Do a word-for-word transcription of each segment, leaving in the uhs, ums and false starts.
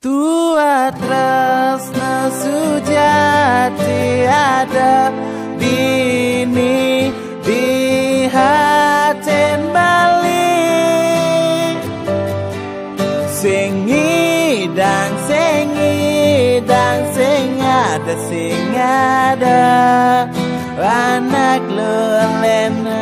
Tua tresna sujati ada dini di hatin Bali. Sing ngidang, sing ngidang, sing ada, sing ada. Anak lu lena.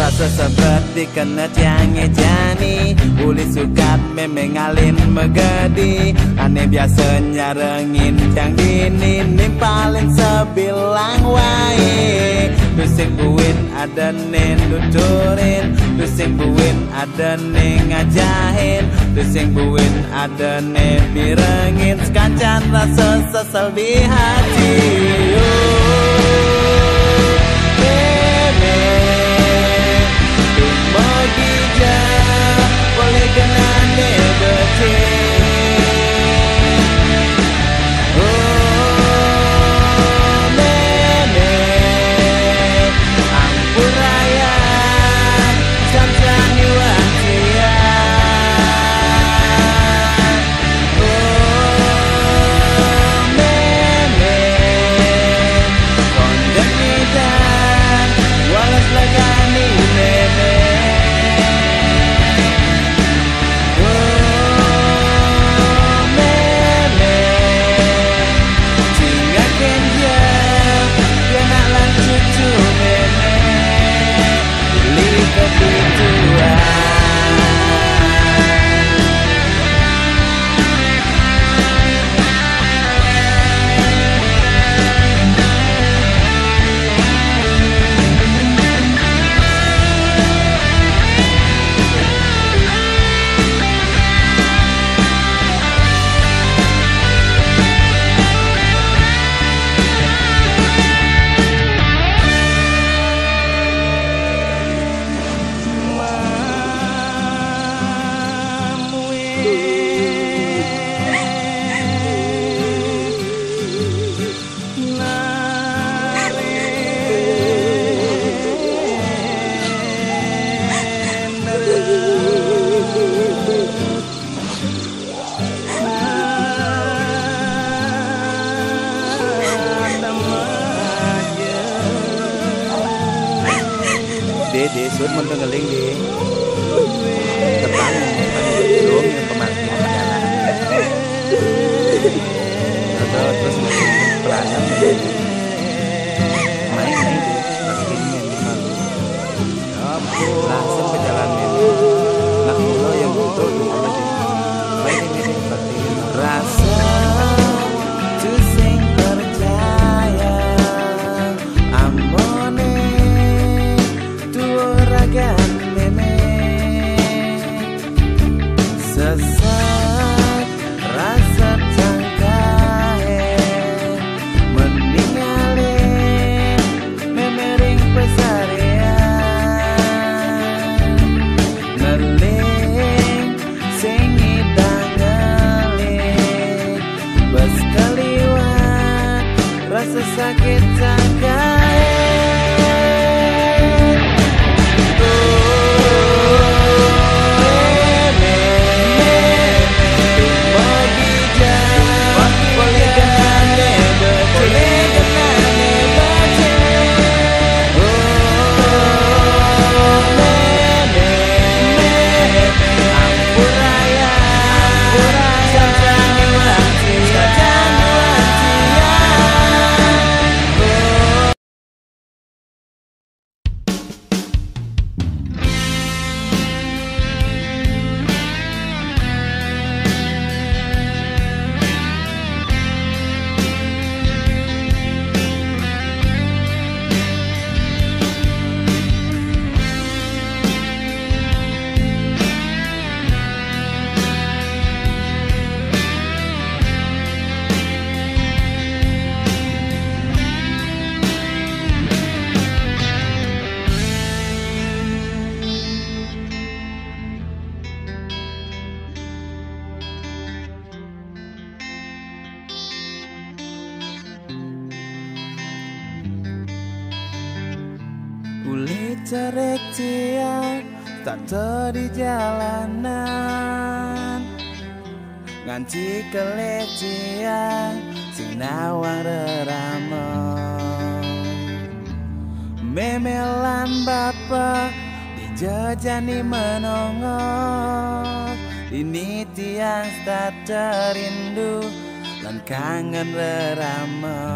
Rasa sebet dikena tiang ngejani, ulih sukat memang ngalin megedi. Ane biasa nyarengin tiang dini, nimpalin sebilang wae. Tusing buin ada ne nuturin, tusing buin ada ne ngajahin, tusing buin ada ne birengin. Sekancan rasa sesel di hati. Oh, meme, tumo gija, boleh genane becik. Oh, meme, ampun raya, cancan iwang tia. Oh, meme, konde ngidan, walas legani meme. Oh, meme, cingakin dia, dia nak lan cucu meme. Beli kepitua. Dek, dek, sut mun teu ngeling, dek. Tepang, tepang, belum, yang pemangku jalan. Atau terus ngeling pelayan, dek. Main, main, dek. Makin main, dek. Langsung ke jalan ini. Nak mula yang butuh di mana, dek? Main, main, dek. Makin. Rasa tusing percaya, amone tuo ragan meme. Sesek rasa cangkae, mending ngalih meme ring pesarean. Ngeling sing ngidang ngeling, bes kaliwat rasa sakit sangkae. Ulih cerek tiang, tak di jalanan. Nganti kelek tiang, sing nawang rerama. Memelan bapa, dijejani menongo. Ini tiang tak rindu, lan kangen rerama.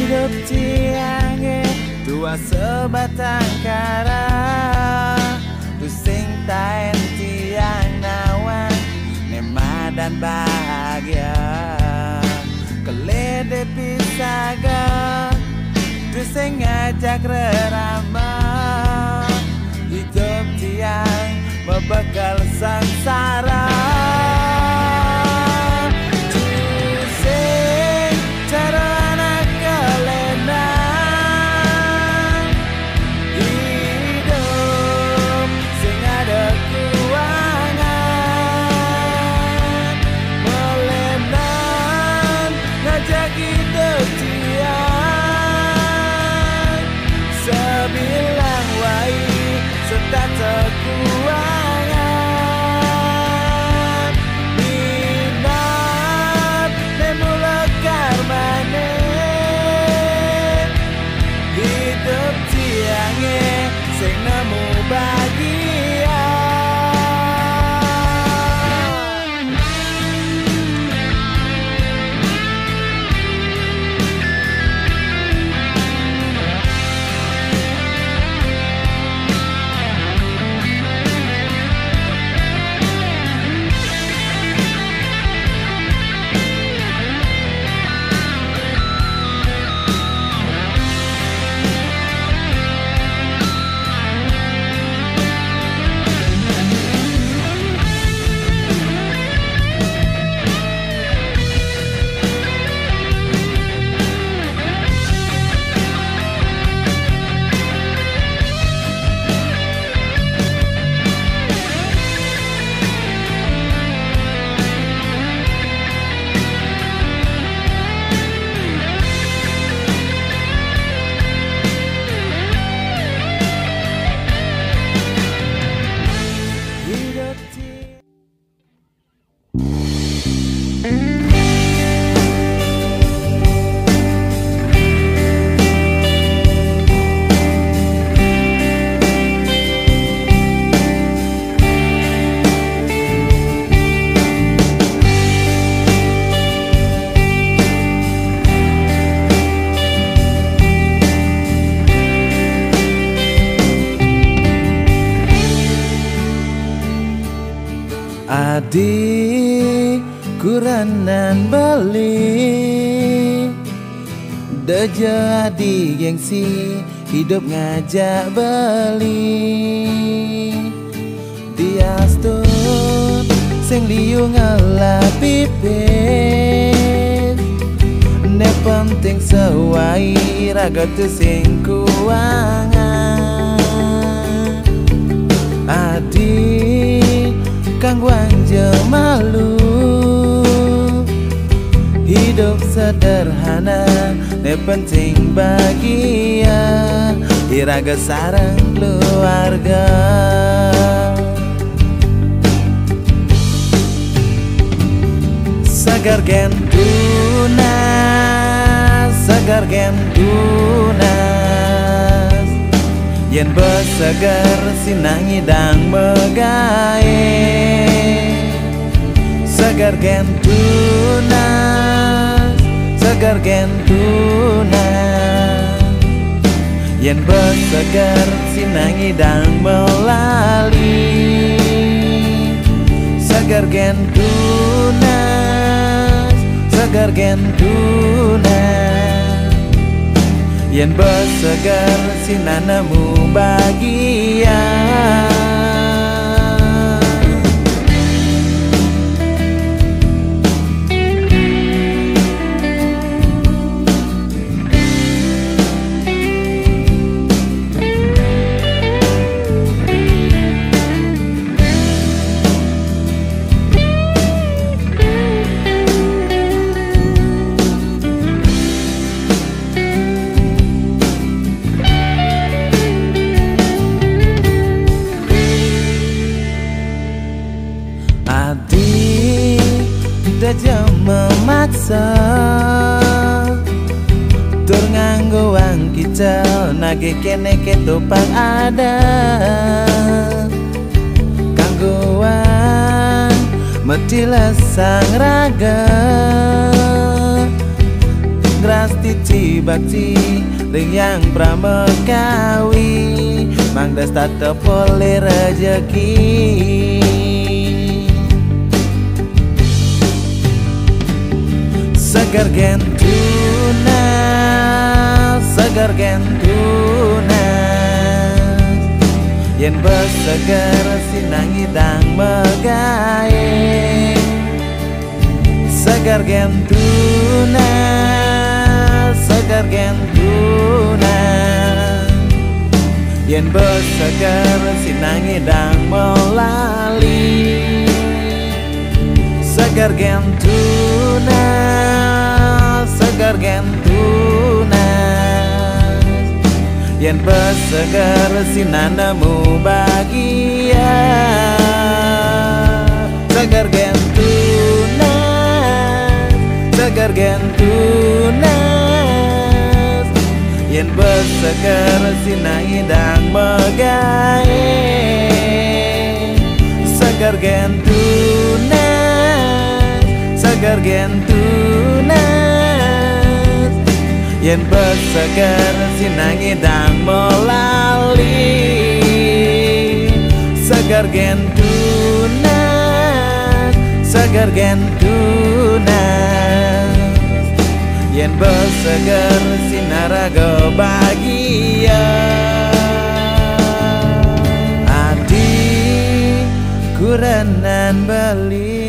Idup tiang e tua sebatang kara, tusing taen tiang nawang ne madan bahagia. Kelede pisaga, tusing ngajak rerama, idup tiang mebekal sengsara. Tusing cara anak kelena, idup sing ada kuangan, melenan ngajak idup tiang. Sebilang wai setata kuangan, minat ne mula karmane, idup tiang e sing nemu bahagia. Adi kuranan beli, deja adi gengsi, idup ngajak beli. Tias tu sing liu ngelah pipit, ne penting sewai raga tu sing kuangan. Adi kangguang je malu, idup sederhana ne penting bahagia, iraga sareng keluarga. Seger gen tunas, seger gen tunas, yen beseger sinang idang megae. Seger gen tunas, seger gen tunas, yen beseger sinang idang melali. Seger gen tunas, seger gen tunas, yen beseger sinang nemu bahagia. Adi, dah jam memaksa tur nganggo wang kita nage kene keto pang ada. Kanggo wang metilas sang raga, ngrasti Bakti-bakti ring Hyang Pramekawi, mangda setata polih rejeki. Seger gén tunas, seger gén tunas, yén bes seger sinah ngidang magaé. Seger gén tunas, seger gén tunas, yén bes seger sinah ngidang malali. Seger gén tunas, seger gén tunas, yén bes seger sinah nemu bagia. Seger gén tunas, seger gén tunas, yén bes seger sinah ngidang magaé. Seger gén tunas, seger gén tunas, yén bes seger sinah ngidang malali. Seger gén tunas, seger gén tunas, yén bes seger sinah raga bagia. Adi kurenan Bali.